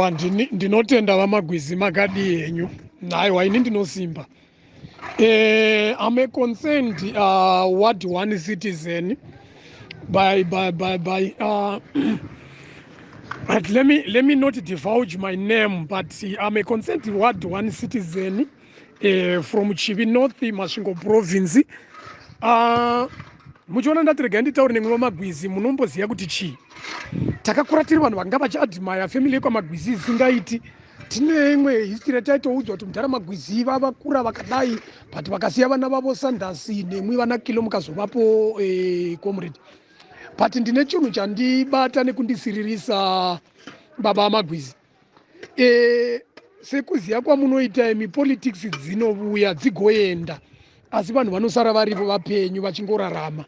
Aiwa, ndinotenda VaMagwizi, makadii henyu? Aiwa, ini ndinosimba. I'm a concerned Ward 1 citizen by but let me not divulge my name, but I'm a concerned Ward 1 citizen from Chivi North, Masvingo Province. Muchiona ndati regai nditaure nemwe VaMagwizi. Munomboziva kuti chii, takakura tiri vanhu vanga vachiadmire family yekwaMagwizi isingaiti. Tine imwe history yataitoudzwa kuti mudhara Magwizi vavakura vakadai, but vakasiya vana vavo Sandasi nemwi vana Kilo mukazovapo, comrade. But ndine chinhu chandibata nekundisiririsa, baba Magwizi. Sekuziva kwamunoita imi, politics dzinovuya dzigoenda, asi vanhu vanosara varipo vapenyu vachingorarama.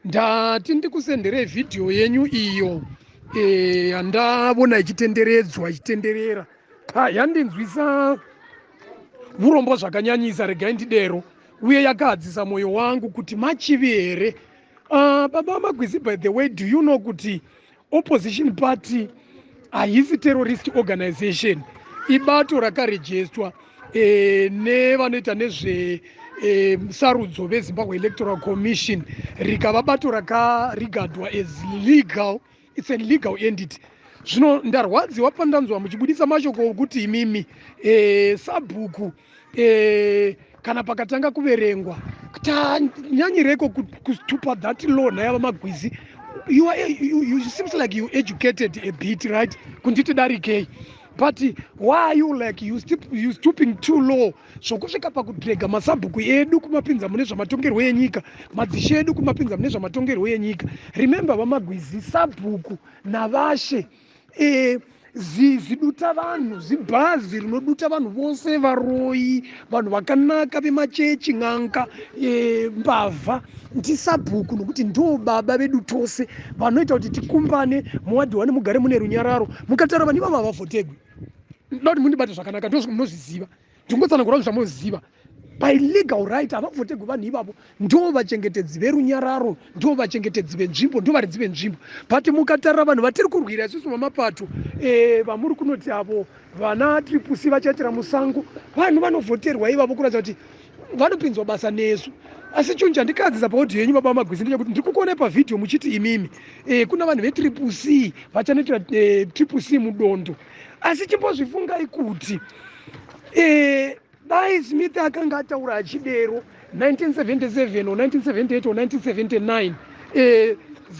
Ndati ndikusenderei vhidhiyo yenyu iyo yandavona ichitenderedzwa, ichitenderera. Ha, yandinzwisa urombo zvakanyanyisa, regai ndidero, uye yakahadzisa mwoyo wangu kuti machivi here. Baba Magwizi, by the way, do you know kuti opposition party haisi terrorist organization? Ibato rakarejestwa nevanoita nezve sarudzo veZimbabwe Electoral Commission, rikava bato rakaregardwa as legal. It's a legal entity. Zvino ndarwadziwa pandanzwa muchibudisa mashoko okuti imimi, sabhuku, kana pakatanga kuverengwa, tanyanyireko kutupa that law nhaya VaMagwizi? You seems like you educated a bit, right? Kunditi darikei, but why are you like you stooping too low zvokusvika pakudrega masabhuku edu kumapinza mune zvamatongerwo enyika, madzishe edu kumapinza mune zvamatongerwo enyika? Remember, VaMagwizi, sabhuku navashe ziduta vanhu, zibhazi rinoduta vanhu vose, varoi, vanhu vakanaka, vemachechi, n'anga, mbavha, ndisabhuku, nokuti ndo baba vedu tose vanoita kuti tikumbane muward 1, mugare mune runyararo. Mukataura vanhu ivavo havavhotegwi. Ndoda kuti mundibate zvakanaka, ndo munozviziva, ndingotsanangura zvamunoziva. By legal right havavhotegwi vanhu ivavo. Ndo vachengetedzi verunyararo, ndo vachengetedzi venzvimbo, ndo varidzi venzvimbo. But mukatarira vanhu vatiri kurwira isusu vamapato, vamuri kunoti avo vana Triple C vachaitira musango, vanhu vanovhoterwa ivavo, kuratidza kuti vanopinzwa basa nesu. Asi chinhu chandikadzisa paaudio yenyu, baba Magwizi, ndechekuti ndiri kukuonai pavhidhiyo muchiti imimi, kuna vanhu veTriple C vachanoitira Triple C mudondo. Asi chimbozvifungai kuti dai Smith akanga ataura achidero 1977 or 1978 or 1979,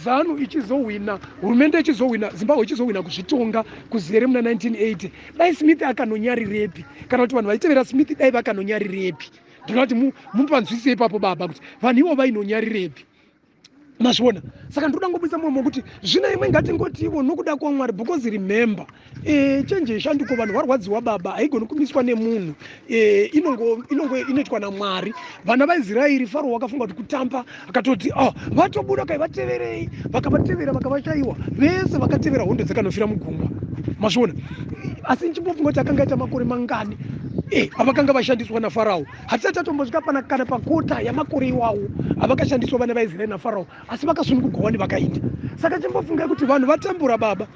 ZANU ichizohwina hurumende, ichizohwina Zimbabwe, ichizohwina kuzvitonga kuzere muna 1980, dai Smith akanonyarirepi? Kana kuti vanhu vaitevera Smith dai vakanonyarirepi? Ndinoda kuti mupanzwisise ipapo, baba, kuti vanhu ivo vainonyarirepi. Mazviona? Saka ndinoda ngobudisa muromo wekuti zvino imwe ngatingotivo nokuda kwaMwari, because remember, change yeshanduko, vanhu varwadziwa baba, haigoni kumiswa nemunhu. Inongo inoitwa naMwari. Vana vaIsraeri, Faro wakafunga kuti kutamba, akatoti, "Oh, vatobuda kai, vateverei." Vakavatevera, vakavashayiwa vese. Vakatevera hondo dzakanofira mugungwa. Mazviona? Asi ndichimbofunga kuti akanga aita makore mangani avakanga vashandiswa naFarao. Hatisati tatombosvika pana kana pakota yamakore iwawo avakashandiswa vana vaIsraeri naFarao, asi vakasunungurwa wani, vakaita. Saka chimbofungai kuti vanhu vatambura, baba.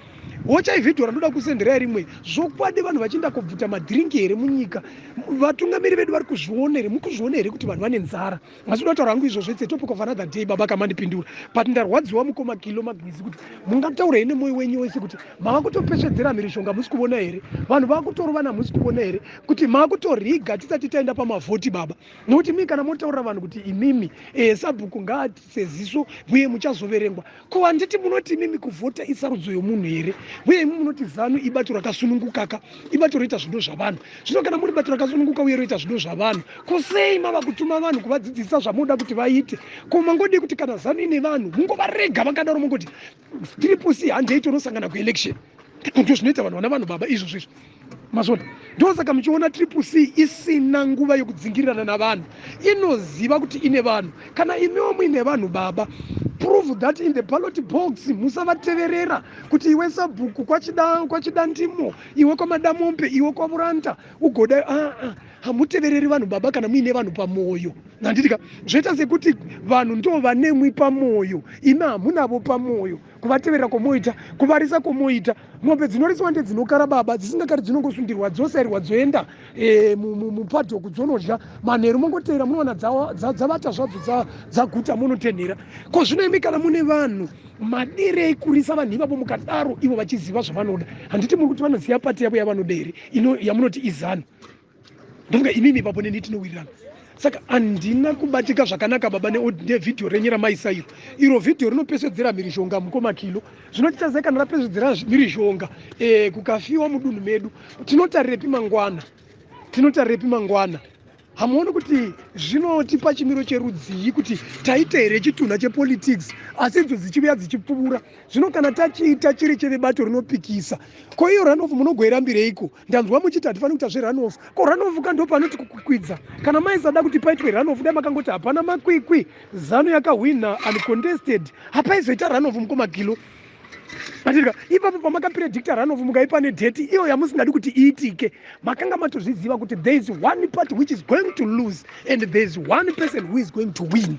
Wochai vhidhiyo randoda kusenderai rimwe. Zvokwadi vanhu vachienda kubvuta madhiringi here munyika? Vatungamiri vedu vari kuzviona here? Muri kuzviona here kuti vanhu vane nzara? Asi uda kutaura hangu izvozvo, it's a topic of another day, baba, kamandipindura. But ndarwadziwa, mukoma Kilo Magwizi, kuti mungataura here nemwoyo wenyu wese kuti mava kutopesvedzera mhirishonga? Musi kuona here vanhu vakutorovana? Musi kuona here kuti makutoriga tisati taenda pamavhoti, baba? Nokuti mii kana motaurira vanhu kuti imimi, sabhuku ngaaseziso uye muchazoverengwa, ko handiti munoti imimi kuvhota isarudzo yomunhu here? Uye imi munoti ZANU ibato rakasunungukaka, ibato roita zvido zvavanhu. Zvino kana muri bato rakasununguka uye roita zvido zvavanhu, ko sei mava kutuma vanhu kuvadzidzisa zvamunoda kuti vaite? Ko mangodii kuti kana ZANU ine vanhu, mungovarega vakadaro, mungoti Triple C handei, tonosangana kuelection? Ndo zvinoita vanhu vana vanhu, baba, izvozvo izvo. Mazvona? Ndosaka muchiona Triple C isina nguva yokudzingirirana navanhu. Inoziva kuti ine vanhu. Kana imiwo muine vanhu, baba, prove that in the ballot box. Musavateverera kuti iwe sabhuku kwaChidandimo, iwe kwaMadamombe, iwe kwaVuranda, ugoda. Aa, hamutevereri vanhu, baba, kana muine vanhu pamwoyo, handitika? Zvoita sekuti vanhu ndo vanemwi pamwoyo, imi hamunavo pamwoyo. Kuvateverera kwomoita, kuvarisa kwomoita. Mombe dzinorisiwa ndedzinokara baba, dzisingakari dzinongosundirwa dzosairirwa dzoenda e, mupadhoku dzonodya. Manheru mongoteera munowana dzavata zvadzo dzaguta munotenhera. Ko zvino imi kana mune vanhu madirei kurisa vanhu ivavo mukadaro ivo vachiziva zvavanoda? Handiti muri kuti vanoziva pati yavo yavanoda here yamunoti iZANU? Ndofunga imimi ipapo neni tinowirirana. Saka handina kubatika zvakanaka baba nevhidhiyo renyu ramaisa iro. Iro vhidhiyo rinopesvedzera mhirizhonga mukoma Kilo. Zvino tichaziva kana rapesvedzera mhirizhonga kukafiwa mudunhu medu, tinotarirepi mangwana? Tinotarirepi mangwana? Hamuoni kuti zvinotipa chimiro cherudzii kuti taita here chitunha chepolitics asi idzo dzichivuya dzichipfuura? Zvino kana tachiita chiri chevebato rinopikisa, ko iyo runoff munogoirambireiko? Ndanzwa muchiti hatifaniri kuita zverunoff. Ko runoff ka ndo panoti kukwikwidza. Kana maisada kuti paitwe runoff, dai makangoti hapana makwikwi, ZANU yakahwina uncontested, hapaizoita runoff mukoma Kilo. Atirika ipapo pamakapredicta runoff mukaipa nedate iyo yamusingadi kuti iitike, makanga matozviziva kuti there is one party which is going to lose and there is one person who is going to win,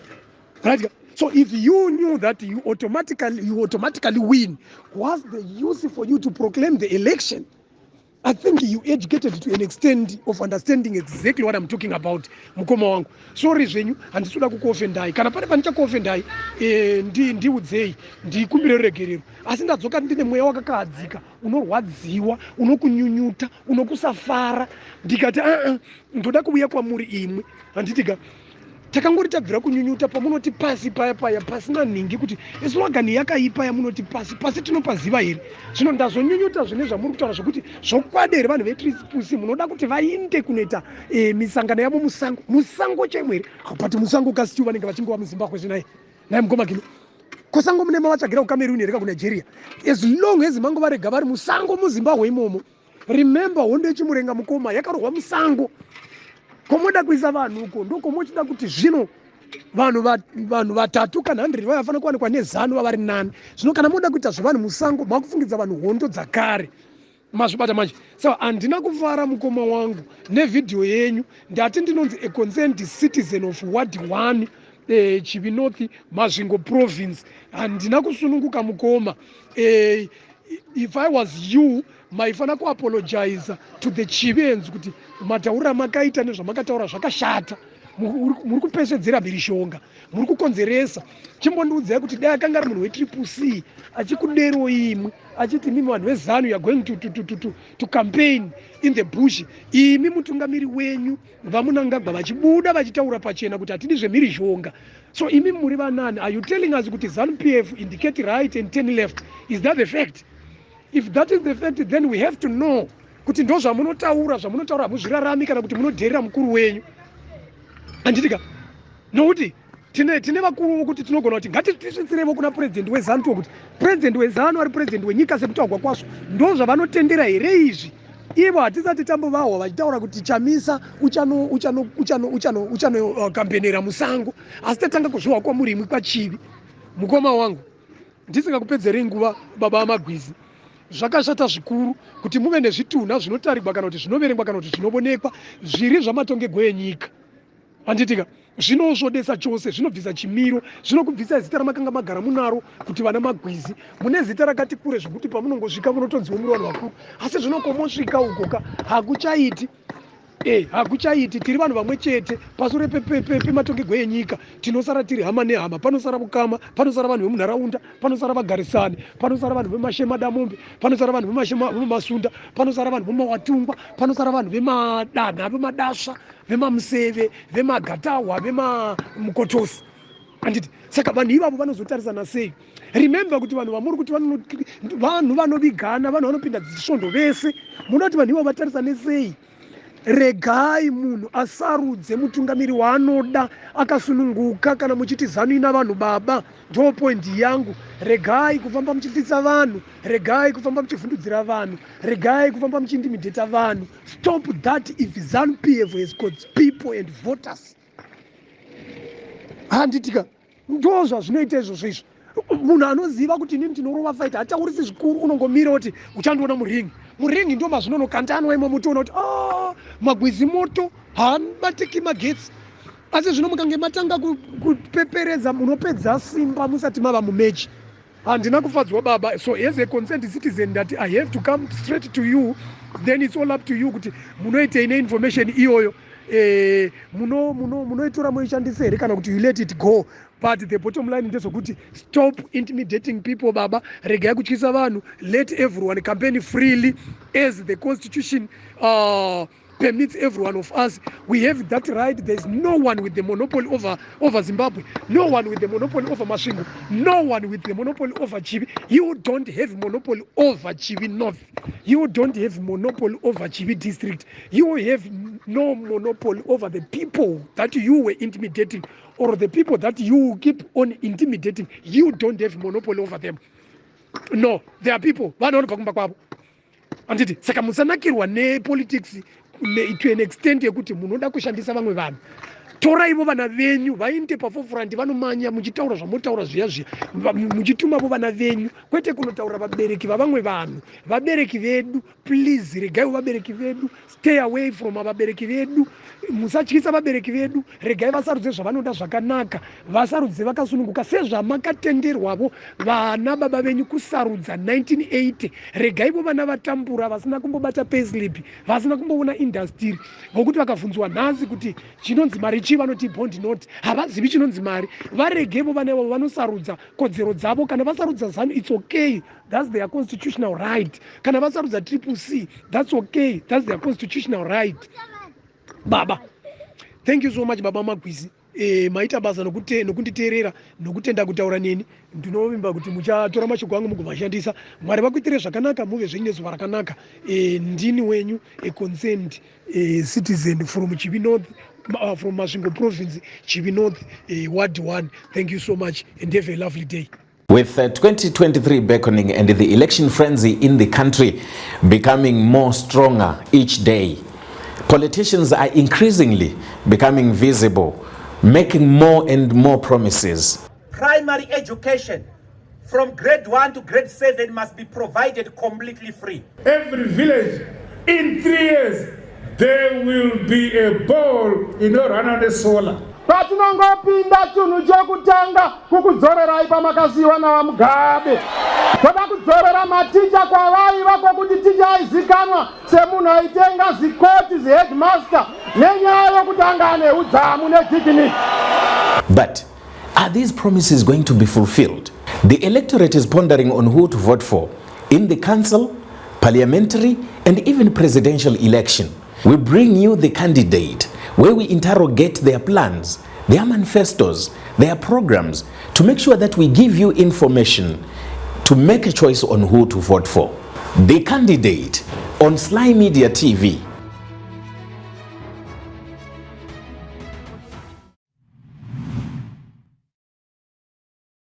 right? So if you knew that you automatically win, what's the use for you to proclaim the election? I think you educated to an extent of understanding exactly what I'm talking about. Mukoma wangu, sorry zvenyu, handisi kuda kukuofendai. Kana pane pandichakuofendai, ndiudzei, ndikumbire ruregerero. Asi ndadzoka ndine mweya wakakahadzika, unorwadziwa, unokunyunyuta, unokusafara. Ndikati aa, ndoda kuuya kwamuri imwe. Handitika takangori tabvira kunyunyuta pamunoti pasi paya paya pasina nhingi kuti slogan yakaipa yamunoti pasi pasi tinopaziva here? Zvino ndazonyunyuta zvine zvamuri kutaura zvokuti zvokwadi here vanhu veTriple C munoda kuti vainde kunoita misangano yavo musango, musango chaimo here? But musango kastiu vanenge vachingova muZimbabwe zvinai nai mukoma Kilo. Kusango mune mavatsvagira kuCameroon here, kakuNigeria? As long as mangovarega vari musango muZimbabwe imomo. Remember, hondo yeChimurenga mukoma yakarohwa musango. Komoda kuisa vanhu uko ndokomochida kuti zvino vanhu vatatu kana 100 vavafanira kuwanikwa neZANU vavari nani. Zvino kana moda kuita zvevanhu musango, makufungidza vanhu hondo dzakare. Mazvibata manje? So handina kufara mukoma wangu nevhidhiyo yenyu. Ndati ndinonzi a concerned citizen of Ward 1, Chivi North, Masvingo Province. Handina kusununguka mukoma. If I was you, maifanira kuapologiza to the Chivenzi kuti matauriro amakaita nezvamakataura zvakashata. Muri kupesvedzera mhirizhonga, muri kukonzeresa. Chimbondiudzai kuti dai akanga ari munhu weTriple C achikudero imwe achiti mimi vanhu veZANU, you are going to campaign in the bush, imi mutungamiri wenyu vaMnangagwa vachibuda vachitaura pachena kuti hatidi zvemhirizhonga, so imi muri vanani? Are you telling us kuti ZANU PF indicate right and turn left? Is that the fact? If that is the fact, then we have to know kuti ndo zvamunotaura, zvamunotaura hamuzvirarami kana kuti munodherera mukuru wenyu. Handitika nokuti tine vakuru vokuti tinogona kuti ngatitisvitsirevo kuna purezidendi weZANU to kuti purezidendi weZANU ari purezidendi wenyika sekutaurwa kwazvo, ndo zvavanotendera here izvi? Ivo hatisati tambovahwa vachitaura kuti Chamisa uchanokampenera musango, asi tatanga kuzvihwa kwamuri imwi kwaChivi. Mukoma wangu, ndisingakupedzerei nguva, baba vaMagwizi, zvakashata zvikuru kuti muve nezvitunha zvinotarigwa kana kuti zvinoverengwa kana kuti zvinovonekwa zviri zvamatongegwo enyika. Handitika zvinosvodesa chose, zvinobvisa chimiro, zvinokubvisai zita ramakanga magara munaro kuti vana Magwizi. Mune zita rakati kure zvokuti pamunongosvika munotonziwo muri vanhu vakuru, asi zvinokomosvika ukoka hakuchaiti. Hakuchaiti. Tiri vanhu vamwe chete pasure pematongegwo enyika. Tinosara tiri hama nehama, panosara vukama, panosara vanhu vemunharaunda, panosara vagarisani, panosara vanhu vemashema damombe, panosara vanhu vemamasunda, panosara vanhu vemawatungwa, panosara vanhu vemadanha, vemadasva, vemamuseve, vemagatahwa, vemamukotosi. Handiti saka vanhu ivavo vanozotarisana sei? Remember kuti vanhu vamuri kuti vanhu vanovigana, vanhu vanopinda svondo vese. Munoda kuti vanhu ivavo vatarisane sei? Regai munhu asarudze mutungamiri waanoda akasununguka. Kana muchiti ZANU ina vanhu baba, ndo point yangu. Regai kufamba muchityisa vanhu, regai kufamba muchivhundudzira vanhu, regai kufamba muchiintimidata vanhu. Stop that if ZANU PF has got people and voters. Handitika ndo zvazvinoita izvozvo izvo. Munhu anoziva kuti inini tinorova fight hataurisi zvikuru, unongomira kuti uchandiona muringi. Muringi ndo mazvinonokandanwa imomo, toona kuti a Magwizi moto haabatiki magetsi. Asi zvino mukange matanga kupeperedza, munopedza simba musati mava mumechi. Handina kufadzwa baba. So as a concerned citizen ndati I have to come straight to you, then it's all up to you kuti munoitei neinformation iyoyo. Munoitora munoishandisa here kana kuti you let it go? But the bottom line ndezvokuti stop intimidating people baba. Regai kutyisa vanhu. Let everyone campaign freely as the constitution permits every one of us. We have that right. There's no one with the monopoly over Zimbabwe, no one with the monopoly over Masvingo, no one with the monopoly over Chivi. You don't have monopoly over Chivi North. You don't have monopoly over Chivi District. You have no monopoly over the people that you were intimidating or the people that you keep on intimidating. You don't have monopoly over them. No, there are people vanhu vanobva kumba kwavo, handiti? Saka musanakirwa nepolitics to an extent yekuti munoda kushandisa vamwe vanhu. Toraivo vana venyu vainde paforefront, vanomanya muchitaura zvamotaura zviya zviya, muchitumavo vana venyu, kwete kunotaura vabereki vavamwe vanhu. Vabereki vedu, please, regaiwo vabereki vedu. Stay away from vabereki vedu. Musatyisa vabereki vedu. Regai vasarudze zvavanoda zvakanaka, vasarudze vakasununguka sezvamakatenderwavo vana baba venyu kusarudza 1980. Regaivo vana vatambura, vasina kumbobata payslip, vasina kumboona industry, vokuti vakabvunzwa nhasi kuti chinonzi mari chii, vanoti bond note. Havazivi chinonzi mari. Varegevo vana ivavo vanosarudza kodzero dzavo. Kana vasarudza ZANU, it's okay, that's their constitutional right. Kana vasarudza Triple C, that's okay, that's their constitutional right baba. Thank you so much, baba Magwizi. Maita basa nokunditeerera, nokutenda kutaura neni. Ndinovimba kuti muchatora mashoko angu mugomashandisa. Mwari vakuitire zvakanaka, muve zvenyu nezuva rakanaka. Ndini wenyu, a concerned citizen from Chivi North, from Masvingo Province, Chivi North, Ward 1. Thank you so much and have a lovely day. With 2023 beckoning and the election frenzy in the country becoming more stronger each day, politicians are increasingly becoming visible, making more and more promises. Primary education from grade 1 to grade 7 must be provided completely free. Every village in 3 years there will be a borehole inorana nesolar. Patinongopinda, chinhu chekutanga kukudzorerai pamakasiyiwa naVaMugabe. Toda kudzorera maticha kwavaiva, kwokuti ticha aizikanwa semunhu aitenga zikoti, ziheadmaster, nenyaya yokuti anga ane udzamu nedignity. But are these promises going to be fulfilled? The electorate is pondering on who to vote for in the council, parliamentary, and even presidential election. We bring you The Candidate, where we interrogate their plans, their manifestos, their programs, to make sure that we give you information to make a choice on who to vote for. The Candidate on Sly Media TV.